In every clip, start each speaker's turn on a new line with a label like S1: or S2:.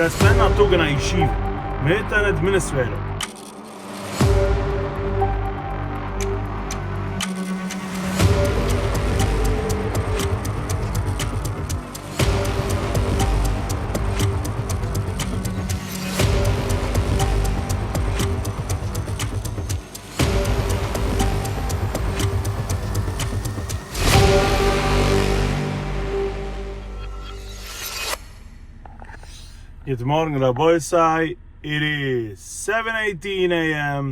S1: גיי spend ן א טאג אין א ישיבה מיט אן administrator. גוט מארגן רבותי, it is seven eighteen AM.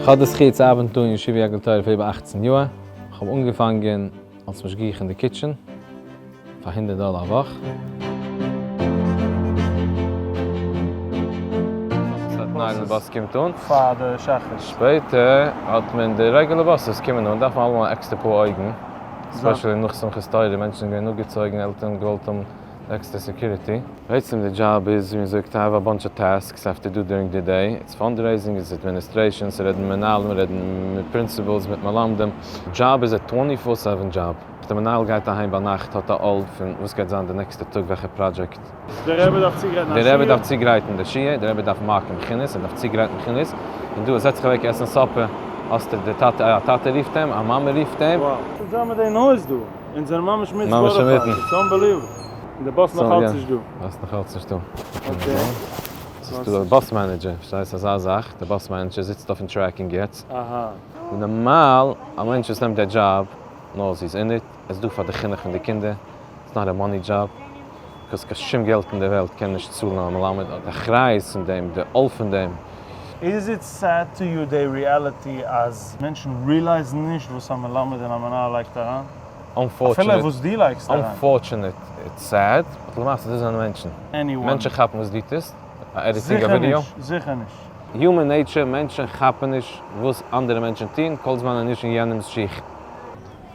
S2: כ'האב די זכי' צו ארבעטן דא אין ישיבה יגדיל תורה פאר איבער אכצן יאר, כ'האב אנגעפאנגען אלס משגיח אין די kitchen פאר הונדערט דאלער א וואך. סטעטן איילענד באס קומט אן.
S1: פאר די שחרית.
S2: שפעטער האט מען די regular buses קומען אן דארף מען אלעמאל א עקסטער פאר אויגן, especially נאך שמחת תורה, מענטשן זענען געווען אפגעצויגן, עלטערן האבן געוואלט האבן עקסטער security. בעצם די דזשאב איז ווי מען זאגט I have a bunch of tasks I have to do during the day, it's fundraising, it's administration, ס'רעדן מיט מנהלים, רעדן מיט principals, מיט מלמדים, דזשאב איז א twenty four seven דזשאב, די מנהל גייט אהיים ביינאכט האט א עול פון וואס גייט זיין די נעקסטע טאג וועלכע פראדזשעקט.
S1: די רבי דארף צוגרייטן א
S2: די רבי
S1: שיעור.
S2: דארף צוגרייטן די שיעור, די רבי דארף mark ן בחינות, ער דארף צוגרייטן בחינות, און דא זעץ זיך אוועק עסן supper, האסטו די טאטע, א טאטע רופט אים, א מאמע רופט אים.
S1: וואו. וואס זענען מיט די noise דא? אונז זענען ממש מיט
S2: ממש
S1: בארא פארק,
S2: אינמיטן.
S1: it's unbelievable. און די באס נאך אלץ נישט דא.
S2: באס נאך אלץ נישט דא.
S1: okay.
S2: ס'איז דא די bus manager, פארשטייסט אזא זאך, די bus manager זיצט אויפן tracking יעצט.
S1: אהא.
S2: און נארמאל א מענטש וואס נעמט די דזשאב knows he's in it, עס איז דא פאר די חינוך פון די קינדער, it's not a money job, because קיין שום געלט אין די וועלט קען נישט צאלן א מלמד, די אחריות פון דעם, די עול פון דעם.
S1: איז it sad to you די reality אז מענטשן realize ן נישט וואס א מלמד און א מנהל לייגט אריין? אפילו וואס דו לייגסט אריין.
S2: unfortunate it's sad, but למעשה דאס זענען מענטשן.
S1: anyone.
S2: מענטשן כאפן וואס דו טוסט, א editing א ווידיאו.
S1: זיכער נישט, זיכער נישט.
S2: human nature, מענטשן כאפן נישט וואס אנדערע מענטשן טוען, כל זמן ער איז נישט אין יענעמ'ס שיך.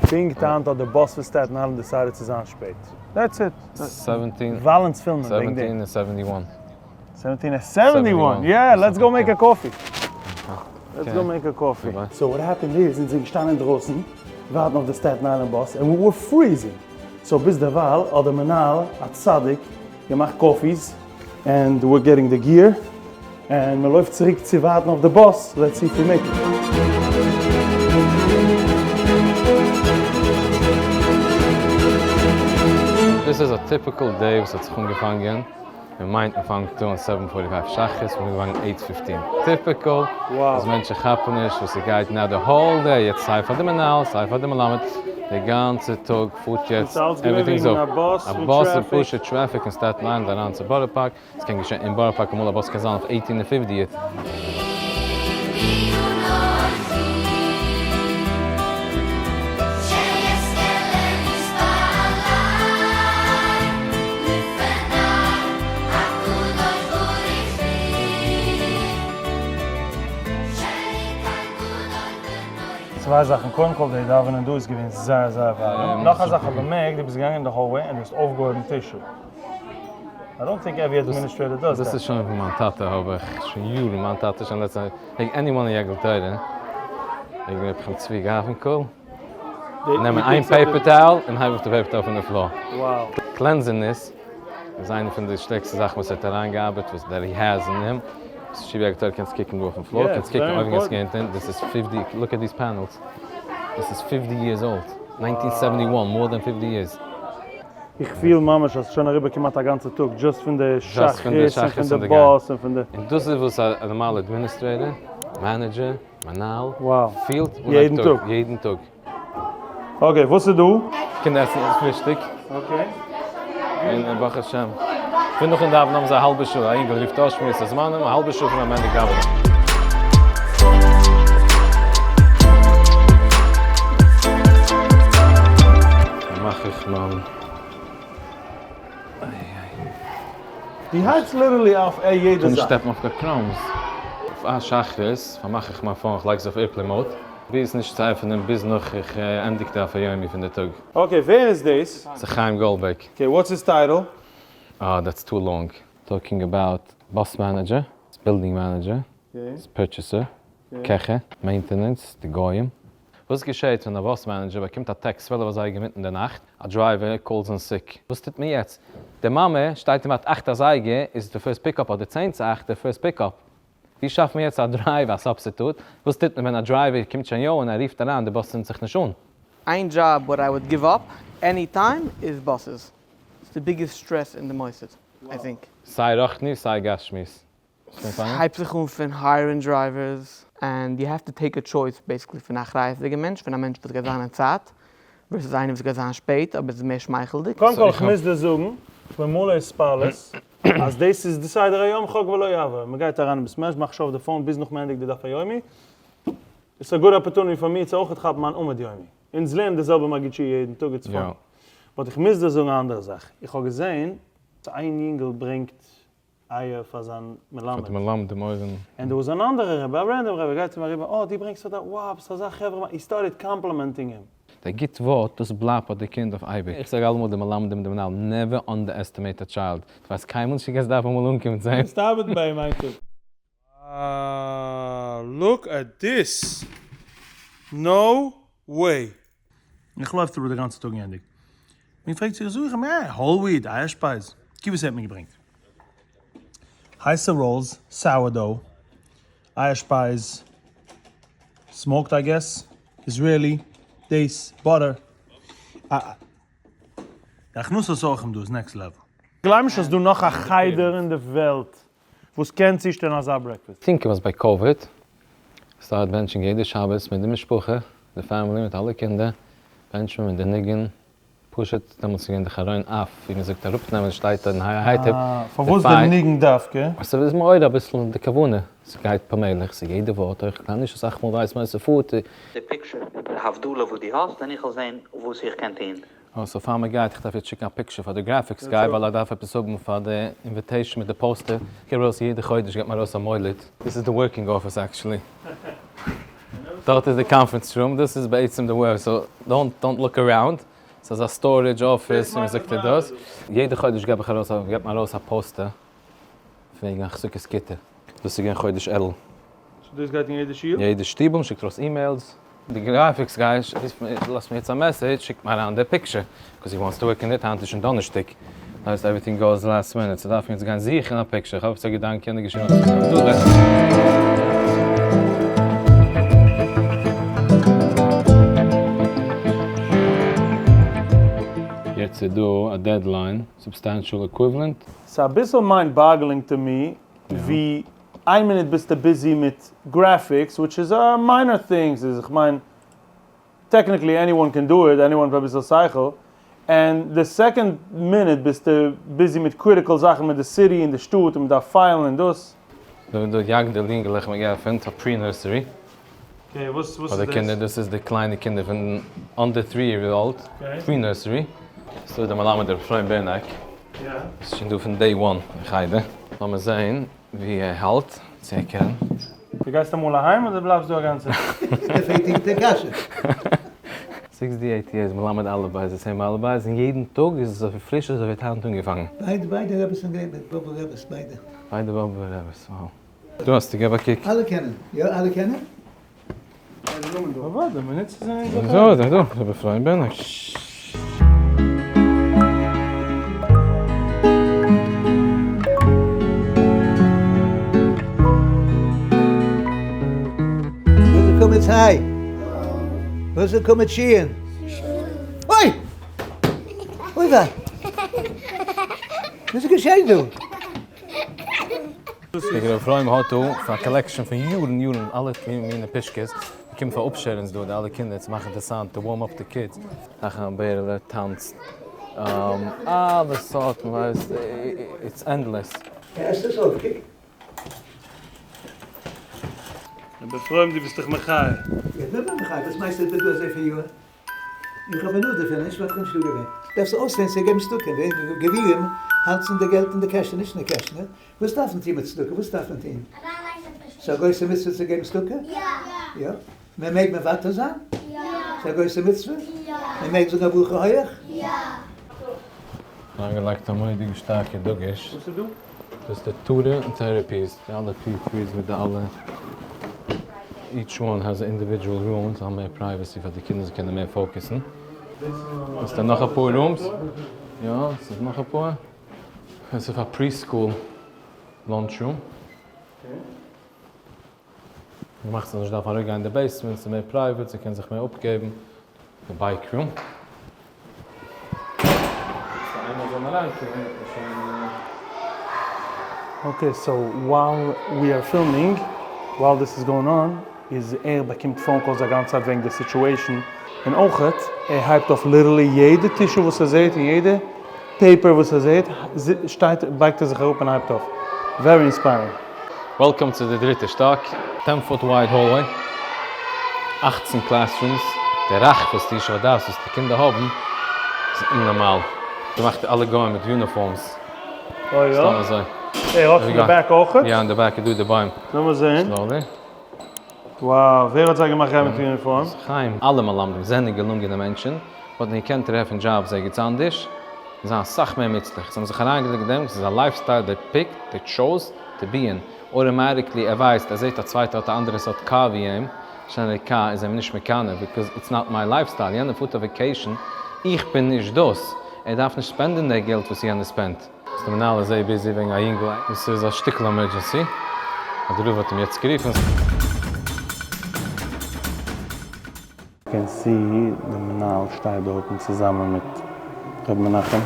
S1: פונקט היינט האט די באס פון סטעטן איילענד decided צו זיין שפעט. that's it.
S2: seventeen.
S1: ווייל אונז פילמען וועגן דעם.
S2: seventeen און seventy one.
S1: seventeen און seventy one! yeah, let's go make a coffee. let's go make a coffee. so what happened איז, אונז זענען געשטאנען אינדרויסן ווארטן אויף די סטעטן איילענד באס, and we were freezing. so ביז דערווייל האט דער מנהל א צדיק געמאכט coffees, and we're getting the gear, און מען לויפט צוריק צו ווארטן אויף די באס, let's see if we make it.
S2: דאס איז א typical day וואס האט זיך אנגעפאנגען. מען מיינט מען פאנגט אן seven forty five שחרית, מען האט אנגעפאנגען eight fifteen. typical אז מענטשן כאפן נישט וואס ס'גייט נאר די whole day, יעצט סיי פאר די מנהל סיי פאר די מלמד, די גאנצע טאג פארט יעצט everything איז up. א באס איז פשוט טרעפיק אין סטעטן איילענד אריין צו בארא פארק, ס'קען געשען אין בארא פארק אמאל א באס קען זיין אויף eighteen און fiftieth.
S1: צוויי זאכן, קודם כל די דאווענען דא איז געווען זייער זייער ווארעם, נאך א זאך כ'האב באמערקט דו ביסט געגאנגען אין די hallway און דו האסט אויפגעהויבן tissue, I don't think every administrator does that.
S2: דאס איז שוין פון מיין טאטע האב איך שוין יארן, מיין טאטע שוין לעצטע, like anyone אין יגדיל תורה, וועגן רבי חיים צבי גארפינקעל, נעמען איין paper towel און הייב אויף די paper towel פון די floor. cleanliness איז איינע פון די שטערקסטע זאכן וואס ער האט אריינגעארבעט, וואס that he has in him. ישיבה יגדיל תורה קענסט קוקן דא אויפן floor, קענסט קוקן אויבן קענסט קוקן אונטן, דאס איז fifty, look at these panels, דאס איז fifty years old, nineteen seventy one, more than fifty years.
S1: איך פיל ממש אז ס'שוין אריבער כמעט א גאנצע טאג just פון די שחרית און פון די באס און פון די.
S2: און דאס איז וואס א נארמאלע administrator, manager, מנהל, פילט
S1: יעדן טאג.
S2: יעדן טאג.
S1: okay, וואס איז דא?
S2: קינדער עסן פרישטאג.
S1: okay.
S2: און ברוך השם. פון נאכן דאווענען האבן זיי א האלבע שעה, א אינגל רופט אויס שמירת הזמנים, א האלבע שעה פון ווען מען ענדיגט דאווענען. מאך איך מיין.
S1: דו הייבסט literally אויף ע יעדע זאך.
S2: נישט step ן אויף די crumbs. פאר שחרית פארמאך איך מיין phone, איך לייג עס אויף airplane mode. ביז נישט צו עפענען ביז נאך איך ענדיג דף היומי פון די טאג.
S1: okay ווער איז דאס?
S2: ס'איז חיים גאלדבערג.
S1: okay what's his title?
S2: אה that's too long. talking about bus manager, building manager, purchaser, קעכער, maintenance, די גוים. וואס געשעהט ווען א bus manager באקומט א טעקסט 12 אזייגער אינמיטן די נאכט, א driver calls in sick, וואס טוט מען יעצט? די מאמע שטייט און ווארט אכט אזייגער איז די first pickup אדער צען צו אכט די first pickup? ווי שאפט מען יעצט א driver א substitute? וואס טוט מען ווען א driver קומט שוין יא און ער רופט אריין די באס צינדט זיך נישט אן?
S3: איין דזשאב what I would give up any time איז buses, ס'איז די biggest stress אין די מוסד I think.
S2: סיי רוחני סיי גשמיות.
S3: ס'הייבט זיך אן פון הייערן drivers. And you have to take a choice basically פון א אחריות'דיגע מענטש, פון א מענטש וואס גייט זיין אין צייט, versus איינער וואס גייט זיין שפעט אבער איז מער שמייכלדיג.
S1: קודם כל איך מוז דיר זאגן, כ'בין מלא התפעלות, אז דאס איז די סדר היום חוק ולא יעבור, מ'גייט אריין אין בית מדרש, מאך שוין אויף די phone ביז נאך מ'ענדיגט די דף היומי, it's a good opportunity פאר מיר צו אויכעט כאפן מיין עמוד יומי, אונז לערנען די זעלבע מגיד שיעור יעדן טאג it's fun, but איך מוז דיר זאגן א אנדערע זאך, איך האב געזען אז איין יונגעל ברענגט אייער פאר זיין מלמד.
S2: פאר די מלמדים אויבן.
S1: און דא איז אן אנדערע רבי, א random רבי, גייט צו אים אריבער, אה, דו ברענגסט פאר דיין, wow, ביסט אזא חברה מאן, he started complimenting him.
S2: דער גוט ווארט, דאס בלייבט ביי די קינד אויף אייביג. איך זאג אלעמאל די מלמדים און די מנהלים, never underestimate a child. דו ווייסט קיינמאל נישט ווי גייסט דארפן אמאל אנקומען צו אים.
S1: קענסט ארבעטן ביי אים איין טאג. אה, look at this! No way! איך לויף through די גאנצע טאג און ענדיג. מען פרעגט זיך, זאג איך אים, אה, whole wheat, אייער שפייז. קוק וואס ער האט מיר געברענגט. הייסע rolls, sourdough, אייער שפייז, smoked I guess, Israeli, דאס, butter. די הכנסת אורחים דא איז next level. גלייב נישט אז ס'דא נאך א חדר אין די וועלט וואס קען צושטעלן אזא breakfast.
S2: Think וואס ביי COVID start בענטשן יעדע שבת מיט די משפחה, די family מיט אלע קינדער, בענטשן מיט די ניגון, פשוט דעמאלטס איז געווען די חרון אף, ווי מען זאגט אראפנעמען שטייט אין היטב.
S1: פארוואס די ניגון דווקא?
S2: ס'איז מעורר אביסל די כוונה, ס'גייט פאמעליך, ס'איז יעדע ווארט אויך קליין, נישט אסאך מאל ווייסט מען אז ס'פארט.
S4: די picture פון די הבדלה וואס דו האסט און איך וועל זען וואס איך קען טון.
S2: אה, so פאר מען גייט, איך דארף יעצט שיקן א picture פאר די graphics guy ווייל ער דארף עפעס האבן פאר די invitation מיט די poster, איך געב ארויס יעדע חודש געבט מען ארויס א מולד. דאס איז די working office actually. דארט איז די conference room, דאס איז בעצם די work, so don't don't look around, ס'איז אזא storage office ווי מ'זאגט איז דאס. יעדע חודש געב איך ארויס א געבט מען ארויס א poster וועגן החזקת כיתה. דאס איז געווען חודש אלול.
S1: So דאס גייט אין יעדע שול?
S2: יעדע שטיבל, מ'שיקט ארויס emails. די graphics guy לאזט מיר יעצט א message, שיקט מיר אריין די picture, because he wants to work on it, היינט איז שוין דאנערשטאג, דאס הייסט everything goes last minute, so דארף מען יעצט גיין זוכן א picture, איך האב עפעס א געדאנק, יענער געשריבן אז ס'איז דא. יעצט איז דא א deadline, substantial equivalent.
S1: ס'איז אביסל mind boggling to me ווי איין מינוט ביסטו busy מיט graphics which is a minor thing, ס'איז איך מיין technically anyone can do it, anyone מיט אביסל שכל, און די second מינוט ביסטו busy מיט critical זאכן מיט די city און די שטאט און מ'דארף פיילן און דאס.
S2: דא דא יגדיל יונגעלעך מ'האט געעפענט א pre nursery
S1: okay וואס וואס
S2: פאר
S1: איז
S2: די קינדער,
S1: דאס?
S2: דאס איז די קליינע קינדער פון under three year old, pre nursery, ס'איז דא די מלמד ר' אפרים בערנאק, איז שוין דא פון day one אין חדר, לאמיר זעהן ווי ער האלט, צו ער קען.
S1: דו גייסט אמאל אהיים אדער בלייבסט דא א גאנצע
S5: צייט? קשיא.
S2: 68 years מלמד אלף בית די same אלף בית און יעדן טאג איז עס אזוי פריש אזוי ווי האט היינט אנגעפאנגען.
S5: ביידע ביידע רעבעס זענען געווען באבובער רעבעס ביידע.
S2: ביידע באבובער רעבעס, wow. דא האסטו געב א קוק.
S5: אלע קענען, יא אלע קענען?
S1: אוודאי, מען נוצט עס אין אונזער
S2: דא, דא, דא, רבי אפרים בערנאק.
S5: וואס איז קמץ היי? וואס איז קמץ שין? אוי! אוי וויי! וואס איז געשען דא?
S2: ר' אפרים האט דא פאר א collection פון יארן יארן אלע מיני פישקעס, מ'קומט פאר אפשערענס דא די אלע קינדער צו מאכן אינטערסאנט to warm up די kids, מאכן א בערעלע טאנצט, אלע סארטן ווייסט, it's endless.
S5: עס עס אויף, קוק.
S1: רבי אפרים דו ביסט דיך מחיה.
S5: איך בין מיר מחיה, וואס מיינסטו איך בין דא אזויפיל יאר? איך האב הנאה דערפון, נישט ווייל איך בין נישט דא געווען. דארפסט אויסזען צו געבן צדקה, די גבירים האלטן די געלט אין די קעשענע, נישט אין די קעשענע, וואס דארף מען טון מיט צדקה? וואס דארף מען טון? ס'איז א גרויסע מצוה צו געבן צדקה? יא. מען מעג מוותר זיין? יא. ס'איז א גרויסע מצוה? יא. מען מעג זאגן א ברכה הויעך?
S2: יא. אריינגעלייגט א מורא'דיגע שטארקע דגוש.
S1: וואס איז דא?
S2: דאס איז די תורה און therapies, די אלע P threes מיט די אלע. Each one has a individual room, זיי האבן מער privacy פאר די קינדער זיי קענען מער focus ן. עס איז דא נאך אפאר rooms, יא עס איז נאך אפאר, עס איז פאר preschool lunch room. געמאכט זאל נישט דארפן אראפגיין אין די basement, ס'איז מער private, זי קען זיך מער אפגעבן. די bike room. סאו איינמאל זאל מען אריינקומען וועט מען שוין.
S1: Okay so while we are filming, while this is going on, איז ער באקומט phone calls א גאנצע צייט וועגן די situation, און אויכעט ער הייבט אויף literally יעדע tissue וואס ער זעהט און יעדע paper וואס ער זעהט שטייט בייגט ער זיך אראפ און הייבט אויף. Very inspiring.
S2: Welcome צו די דריטע שטאק. 10 foot wide hallway, 18 classrooms, די רחבות די ישוב הדעת וואס די קינדער האבן איז אומנארמאל. געמאכט אלע גוים מיט uniforms.
S1: אוי יא?
S2: סתם אזוי.
S1: ער האט פון די back אויכעט?
S2: יא אין די back איז דא די בוים.
S1: לאמיר זעהן.
S2: Slowly.
S1: Wow, ווער האט זיי געמאכט גיין מיט uniform?
S2: חיים, אלע מלמדים זענען געלונגענע מענטשן, וואלטן געקענט טרעפן jobs ערגעץ אנדערש, און זיין אסאך מער מוצלח. זיי האבן זיך אריינגעלייגט אין דעם, ס'איז א lifestyle they picked, they chose to be in. Automatically ער ווייסט, ער זעט א צווייטער האט א אנדערע סארט קאר ווי אים, שנעלער קאר איז אים נישט מקנא, because it's not my lifestyle, יענער פארט אויף vacation, איך בין נישט דאס, ער דארף נישט spend ען די געלט וואס יענער spend ט. די מנהל איז זייער busy וועגן א יונגל וואס איז א שטיקל emergency, אז די רב האט אים יעצט גערופן.
S1: קען see די מנהל שטייט דארטן צוזאמען מיט ר' מנחם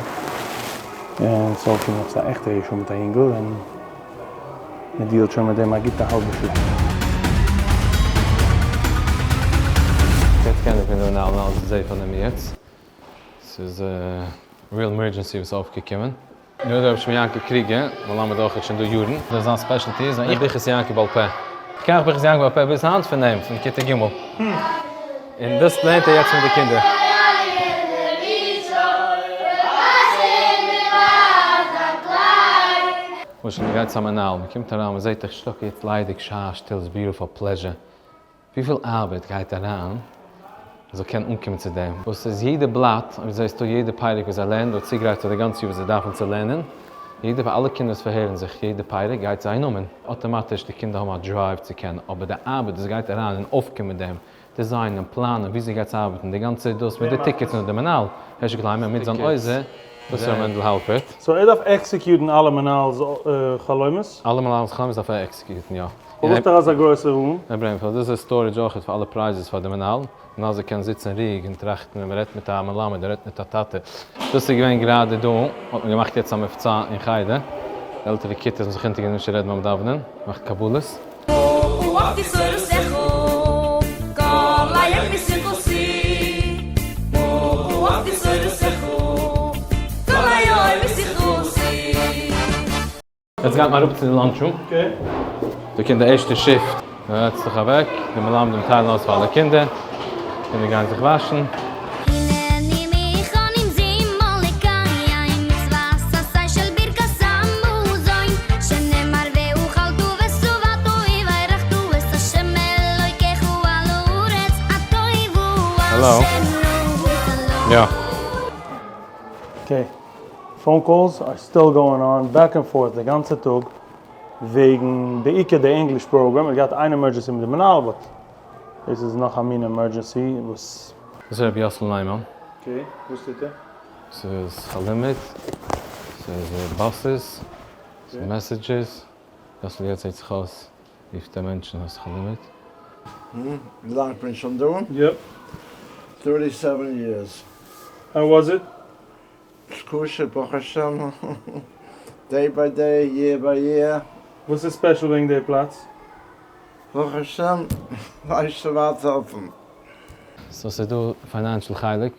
S1: און ס'איז אויך עפעס א עכטע issue מיט א יונגל און מען deal ט שוין מיט דעם א גוטע האלבע שעה.
S2: יעצט קען איך פון די מנהל און אלעס זעה פון אים יעצט. ס'איז real emergency וואס איז אויפגעקומען. נו דער רבי שמעון יעקב קריגער, מלמד אויך האט שוין דא יארן, דאס איז זיין specialty, איז איך ברכת יעקב בעל פה. איך קען נאך ברכת יעקב בעל פה ביז היינט פון אים, פון כיתה ג'. און דאס לערנט ער יעצט מיט די קינדער. למשל מען גייט צו א מנהל, מען קומט אריין מען זעט די שטאק יעצט ליידיג, שא שטיל, איז beautiful, pleasure. וויפיל ארבעט גייט אריין מ'זאל קענען אנקומען צו דעם? וואס איז יעדע בלאט, אויב זעסטו יעדע פרק וואס זיי לערנען דארט צוגרייט פאר די גאנצע יאר וואס זיי דארפן צו לערנען, יעדע פאר אלע קינדער וואס פארהערן זיך יעדע פרק גייט זיי נאמען, אטאמאטיש די קינדער האבן א drive צו קענען, אבער די ארבעט וואס גייט אריין אין אויפקומען מיט דעם, design ען, פלאנען וויאזוי גייט עס ארבעטן, די גאנצע דאס מיט די tickets און די מנהל, הערשי קליינמאן מיט זיין עוזר, דאס איז ר' מענדל האלפערט.
S1: So ער דארף execute ן אלע מנהל'ס חלומות?
S2: אלע מנהל'ס חלומות דארף ער execute ן, יא.
S1: פארוואס האט ער אזא גרויסע room?
S2: ער ברענגט פאר דאס איז storage אויכעט פאר אלע prizes פאר די מנהל, און אז ער קען זיצן רואיג און טראכטן ווען מ'רעדט מיט א מלמד און רעדט מיט א טאטע. דאס איז געווען גראדע דא האט מען געמאכט יעצט א מבצע אין חדר, די עלטערע כיתות האבן זיך אונטערגענומען נישט צו רעדן ביים דאווענען, געמאכט קבלות. יעצט גייט מען אראפ צו די lunch room. דא קומט די ערשטע shift. מען זעצט זיך אוועק, די מלמדים טיילן אויס פאר אלע קינדער, קינדער גייען זיך וואשן. האלא. יא.
S1: Okay, phone calls are still going on back and forth די גאנצע טאג וועגן בעיקר די English program, ער האט געהאט איין emergency מיט די מנהל but דאס איז נאך א מין emergency וואס.
S2: דאס איז רבי יאסל ניימאן.
S1: Okay, וואס טוט ער?
S2: ס'איז א לימיט, ס'איז buses, ס'איז messages, יאסל יעצט זעט זיך אויס רופט ער מענטשן האסט זיך א לימיט.
S6: ווי לאנג בין איך שוין דא?
S1: Yep.
S6: 37 years.
S1: How was it?
S6: ס'כשר ברוך השם, day by day, year by year.
S1: וואס איז special וועגן די פלאץ?
S6: ברוך השם, ווייסט ווייטער אפן.
S2: So ס'איז דא financial חלק,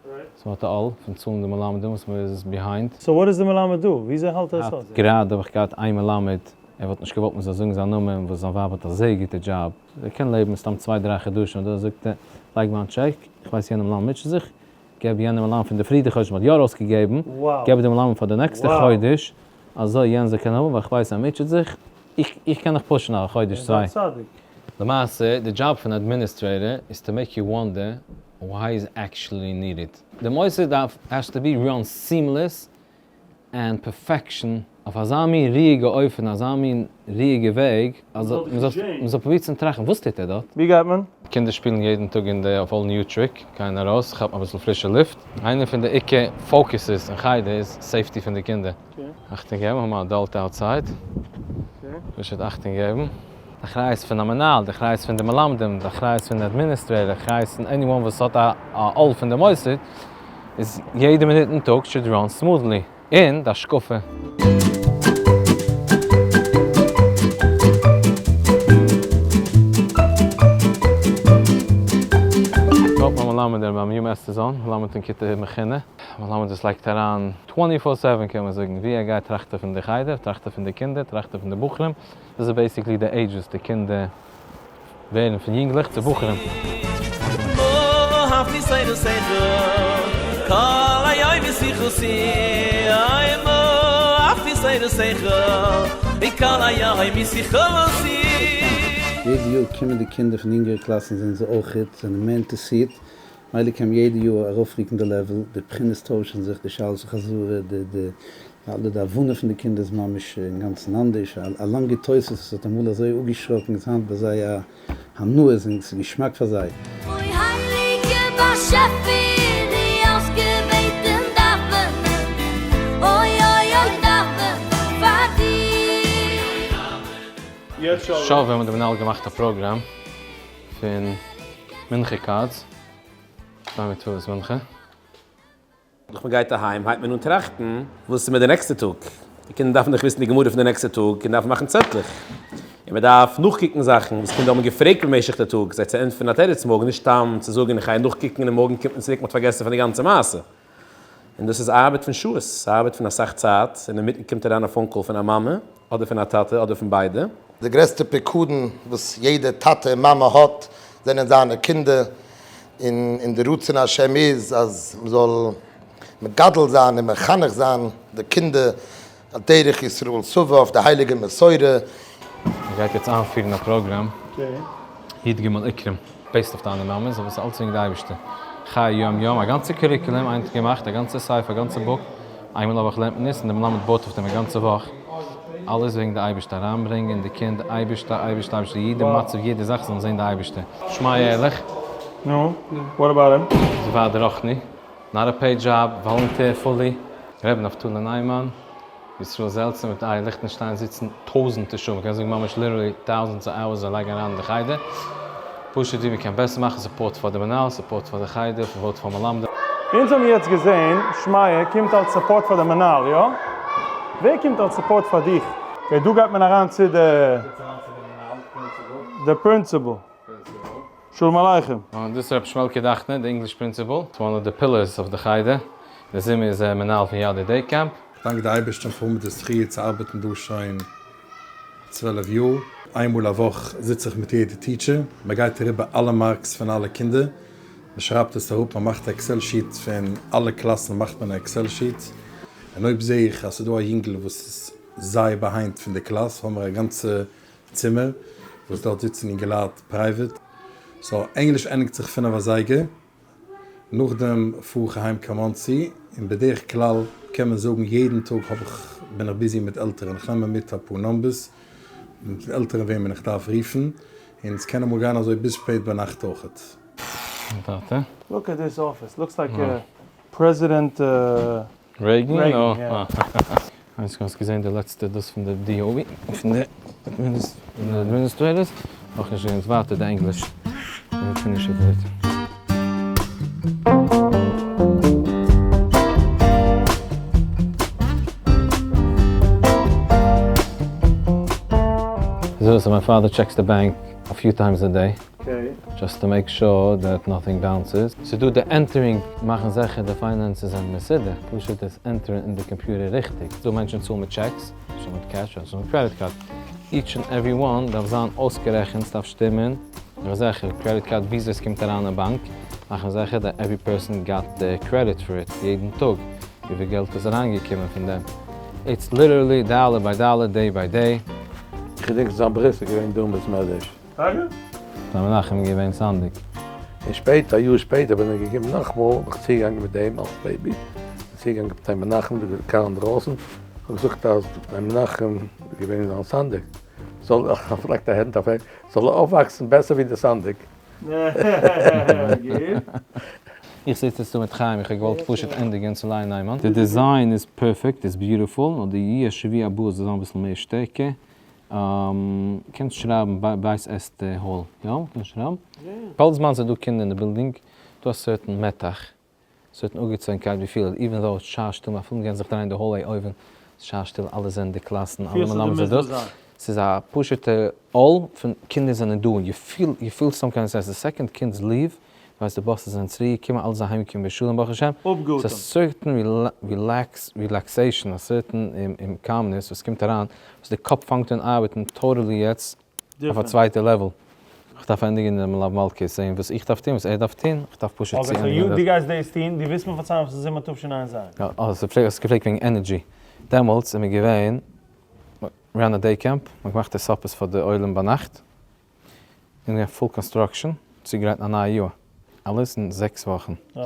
S2: וואס מ'האט א עול פון צאלן די מלמדים וואס מ'איז behind.
S1: So what איז די מלמד דא? וויאזוי האלט ער עס אויס?
S2: גראדע האב איך געהאט איין מלמד, ער וואלט נישט געוואלט מ'זאל זאגן זיין נאמען, וואס זיין ווייב האט א זייער גוטע דזשאב, ער קען לעבן סתם צוויי דריי חדשים, דא זאגט ער, לייג מיין טשעק, איך ווייס יענער מלמד מוטשעט זיך, געב יענעם מלמד פון די פריערדיגע חודש מ'האט יא ארויסגעגעבן, געב דעם מלמד פאר די נעקסטע חודש, אזוי יענער זאל קענען האבן, ווייל איך ווייס ער מוטשעט זיך, איך קען נאך push ן א חודש צוויי. למעשה, די דזשאב פון administrator איז to make you wonder why is actually needed. די מוסד דארף has to be run seamless and perfection. אויף אזא מין רואיגע אופן, אזא מין רואיגע וועג, אז מ'זאל פרובירן צו טראכטן, וואס טוט ער דארט?
S1: ווי גייט מען?
S2: קינדער שפילן יעדן טאג אין די אויף אולד ניו טריק, גייען ארויס, כאפן אביסל פרישע לופט. איינע פון די עיקר focuses אין חדר איז safety פון די קינדער. אכטונג געבן, האבן א adult outside. פשוט אכטונג געבן. די אחריות פון א מנהל, די אחריות פון די מלמדים, די אחריות פון די administrator, די אחריות פון anyone וואס האט א עול פון די מוסד, איז יעדע מינוט אין טאג should run smoothly. און די השקפה. דארט מיין מלמד ר' אברהם עסטערזאן, מלמד אין כיתה מכינה, מלמד וואס לייגט אריין twenty four seven קען מען זאגן, ווי ער גייט טראכט ער פון די חדר, טראכט ער פון די קינדער, טראכט ער פון די בחורים, דאס איז basically די עידזש וואס די קינדער ווערן פון יונגלעך צו בחורים.
S7: יעדע יאר קומען די קינדער פון יונגערע קלאסן זענען זיי אויכעט זענען מער אינטערסירט, מילא קען מען יעדע יאר ארויפרוקן די level, די בחינות טוישן זיך, די שאלות וחזרה, די די אלע די הבנה פון די קינדער איז ממש אינגאנצן אנדערש, א לאנגע תוספות וואס האט אמאל אזוי אפגעשראקן איז היינט ביי זיי א הנאה, און ס'איז געשמאק פאר זיי.
S8: אוי הייליגע באשעפער די האסט געבעטן דאווענען אוי אוי אוי דאווענען פאר דיר.
S2: שובבים האט די מנהל געמאכט א פראגראם פון מנחה cards, ביי מיט תפילת מנחה.
S9: נאך מען גייט אהיים הייבט מען אן טראכטן וואס איז מיט די נעקסטע טאג, די קינדער דארפן דאך וויסן די גמרא פון די נעקסטע טאג און דארפן מאכן צעטלעך, און מען דארף נאכקוקן זאכן וואס קינדער האבן געפרעגט במשך די טאג, זיי צו ענטפערן א תירוץ מארגן, נישט סתם צו זאגן איך גיי נאכקוקן און מארגן קומט מען צוריק מען האט פארגעסן פון די גאנצע מעשה. און דאס איז ארבעט פון שעות, ס'איז ארבעט פון אסאך צייט, און אינמיטן קומט אריין א phone call פון א מאמע, אדער פון א טאטע, אדער פון ביידע.
S10: די גרעסטע פיקדון וואס יעדע טאטע און מאמע האט זענען זיינע קינדער, און און די רצון השם איז אז מ'זאל מגדל זיין און מחנך זיין די קינדער על דרך ישראל סבא אויף די הייליגע מסורה.
S2: מען גייט יעצט איינפירן א פראגראם י ג עיקרים based אויף דיינע מאמעס אבער ס'איז אלץ וועגן די אייבערשטער חיי יום יום א גאנצע curriculum איינער האט געמאכט א גאנצע ספר א גאנצע book איינמאל א וואך לערנט מען עס און די מלמד בויט אויף דעם א גאנצע וואך אלעס וועגן די אייבערשטער אריינברענגען די קינד אייבערשטער אייבערשטער אייבערשטער יעדע מצב יעדע זאך זאלן זען די אייבערשטער. שמע ערליך.
S1: נו, what about him?
S2: איז ועד רוחני. Not a paid job, volunteer fully. ר' נפתלי ניימאן, ישראל זעלצער מיט ארי ליכטענשטיין זיצן טויזענטער שעה, מ'קען זאגן ממש literally thousands of hours זיי לייגן אריין אין די חדר, פשוט ווי מ'קען בעסער מאכן, support פאר די מנהל, support פאר די חדר, support פאר מלמדים.
S1: אונז האבן יעצט געזעהן שמעיה קומט אלס support פאר די מנהל, יא? ווער קומט אלס support פאר דיך? Okay דא גייט מען אריין צו די די principal. שלום עליכם.
S2: דאס איז רבי שמעלקע דאכנער, די English principal, one of the pillars of די חדר, די זומער איז ער מנהל פון יאדי day camp.
S11: כ'דאנק די אייבערשטען פאר האבן די זכי' צו ארבעטן דא שוין 12 יאר. איין מאל א וואך זיץ איך מיט יעדע teacher, מען גייט אריבער אלע marks פון אלע קינדער, מען שרייבט עס אראפ, מען מאכט א Excel sheet פון אלע קלאסן מאכט מען א Excel sheet, און אויב זעה איך אז ס'איז דא א יונגל וואס איז זייער behind פון די קלאס האבן מיר א גאנצע צימער וואס דארט זיצן אינגעלייט private, so ענגליש ענדיגט זיך פינף אזייגער, נאכדעם פאר איך אהיים קיין מאנסי, און בדרך כלל קען מען זאגן יעדן טאג האב איך בין איך busy מיט עלטערן, איך נעם מיר מיט אפאר numbers מיט עלטערן וועמען איך דארף רופן, און ס'קען אמאל גיין אזוי ביז שפעט ביינאכט אויכעט.
S2: טאטע.
S1: Look at this office, looks like President
S2: Reagan?
S1: Reagan, yeah.
S2: כ'ווייס נישט האסט געזען די לעצטע דאס פון די DOE פון די administrators? נאכנישט געזען, ווייטער די ענגליש finish it. So my father checks the bank a few times a day. Just to make sure that nothing bounces. ס'דא די entering מאכן זיכער די finances זענען מסודר, פשוט עס ענטערן אין די קאמפיוטער ריכטיג. ס'דא מענטשן צאלן מיט checks, צאלן מיט cash, אדער צאלן מיט credit card. Each and every one דארף זיין אויסגערעכנט, ס'דארף שטימען. מאך זיכער credit card וויאזוי עס קומט אריין אין באנק, מאכן זיכער that every person got the credit for it יעדן טאג, וויפיל געלט איז אריינגעקומען פון דעם. It's literally dollar by dollar, day by day.
S12: כ'געדענק זיין ברית איז געווען דא אין בית מדרש.
S1: טאקע?
S2: ר' מנחם איז געווען סנדק.
S12: און שפעטער, א יאר שפעטער בין איך געקומען נאכאמאל, בין איך צוגעגאנגען מיט אים אלס baby, בין צוגעגאנגען מיט ר' מנחם די קאר אינדרויסן. כ'האב געזאגט אז ר' מנחם איז געווען זיין סנדק, זאל ער, פלעגט ער הענט אויף אים, זאל ער אויפוואקסן בעסער ווי די סנדק.
S2: איך זיץ יעצט דא מיט חיים, איך האב געוואלט פשוט ענדיגען צו לייען ניימאן. די design איז perfect, איז beautiful, נאר די יהיה שבוע הבא זאל זיין אביסל מער שטערקער. קענסט שרייבן בית אסתר hall, יא? קענסט שרייבן? כל זמן ס'איז דא קינדער אין די בילדינג, דא א certain מתח, certain אפגעצויגנקייט ווי פיל, even though it's שא שטיל, אפילו מ'קען זיך דרייען אין די hallway אויבן, ס'איז שא שטיל, אלע זענען די קלאסן, אלע מלמדים זענען דארט, ס'איז א פשוט'ע עול פון קינדער זענען דא, you feel, you feel some kind of the second kids leave, ווייסט די buses זענען צוריק געקומען, אלע זענען אהיים געקומען בשלום ברוך השם, ס'איז א certain relaxation, א certain calmness וואס קומט אריין, וואס די קאפ פאנגט אן ארבעטן totally יעצט אויף א צווייטע level. איך דארף ענדיגן די מלוה מלכה זעהן וואס איך דארף טוהן וואס ער דארף טוהן, איך דארף פשוט צו ענדיגן
S1: דאס. דו גייסט דאס טוהן? דו ווילסט מיר פארציילן וואס איז זומער תשע"ז?
S2: יא, האסט געפרעגט וועגן energy, דעמאלטס איז מען געווען, run א day camp, מען האט געמאכט די suppers פאר די עולם ביינאכט, און געווען full construction צוגרייטן א נייע יאר, אלעס אין זעקס וואכן.
S1: אוי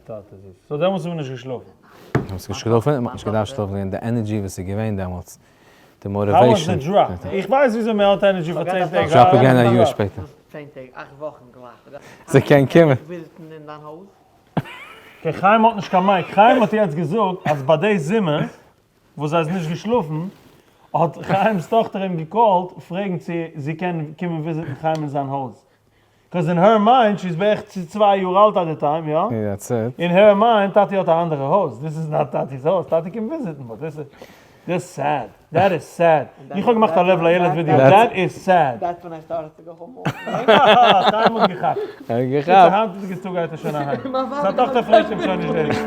S1: טאטע זיס, so דעמאלטס האט מען נישט געשלאפן?
S2: דעמאלטס האט נישט געשלאפן און מען האט נישט געדארפט שלאפן, געווען די energy וואס איז געווען דעמאלטס, די motivation.
S1: How was the drop? איך ווייס וויאזוי מען האט energy פאר צען טעג.
S2: drop איז געווען א יאר שפעטער.
S3: צען טעג, אכט וואכן גלייך.
S2: זיי קען קומען.
S1: okay חיים האט נישט קיין mic, חיים האט יעצט געזאגט אז ביי די זומער וואס זיי איז נישט געשלאפן, האט חיים'ס טאכטער אים געקאלט פרעגן צו זי קען קומען וויזיטן חיים אין זיין הויז. 'cause in her mind, she איז בערך צו צוויי יאר אלט at the time, יא?
S2: That's it.
S1: In her mind, טאטי האט א אנדערע הויז, this is not טאטי'ס הויז, טאטי קומט וויזיטן, but this איז, this sad, that is sad. איך האב געמאכט א לב לילד ווידיאו, that is sad.
S3: That's when I started to go home more.
S1: חיים האט געכאפט.
S2: ער האט געכאפט.
S1: קיצור היינטיגע טאג גייט ער שוין אהיים. זיין טאכטער פרעגט אים שוין נישט דאס.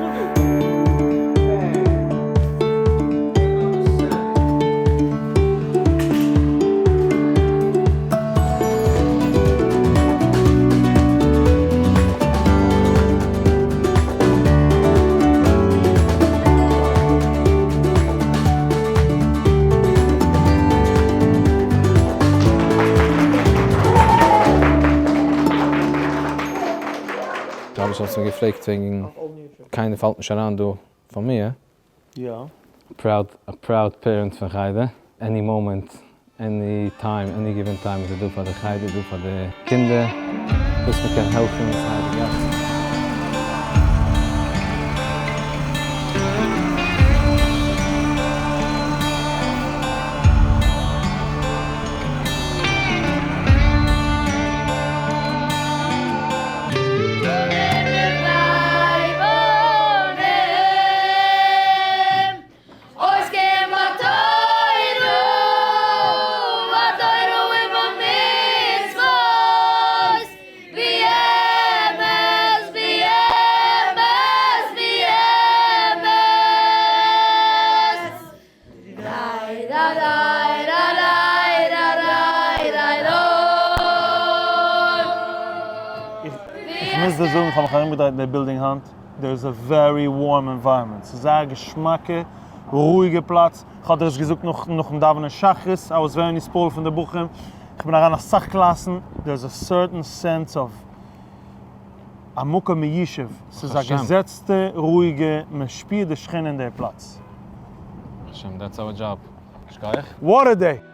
S2: רבי האסט מיר געפרעגט וועגן קיינער פאלט נישט אריין דא פאר מיר.
S1: יא.
S2: proud א proud parent פון חדר, any moment, any time, any given time איז ער דא פאר די חדר, דא פאר די קינדער, וואס מען קען העלפן סיי די גאס.
S1: איך מוז דיר זאגן, כ'האב מיך ארומגעדרייט אין די בילדינג היינט, there is a very warm environment, ס'איז זייער א געשמאקע רואיגע פלאץ, כ'האב דיר עס געזאגט נאכן דאווענען שחרית, I was very נתפעל פון די בחורים, כ'בין אריין אסאך קלאסן, there is a certain sense of א מקום מיושב, ס'איז א געזעצטע רואיגע, מען שפירט די שכינה אין די פלאץ.
S2: ברוך השם, that's our job. שכוח.
S1: What a day!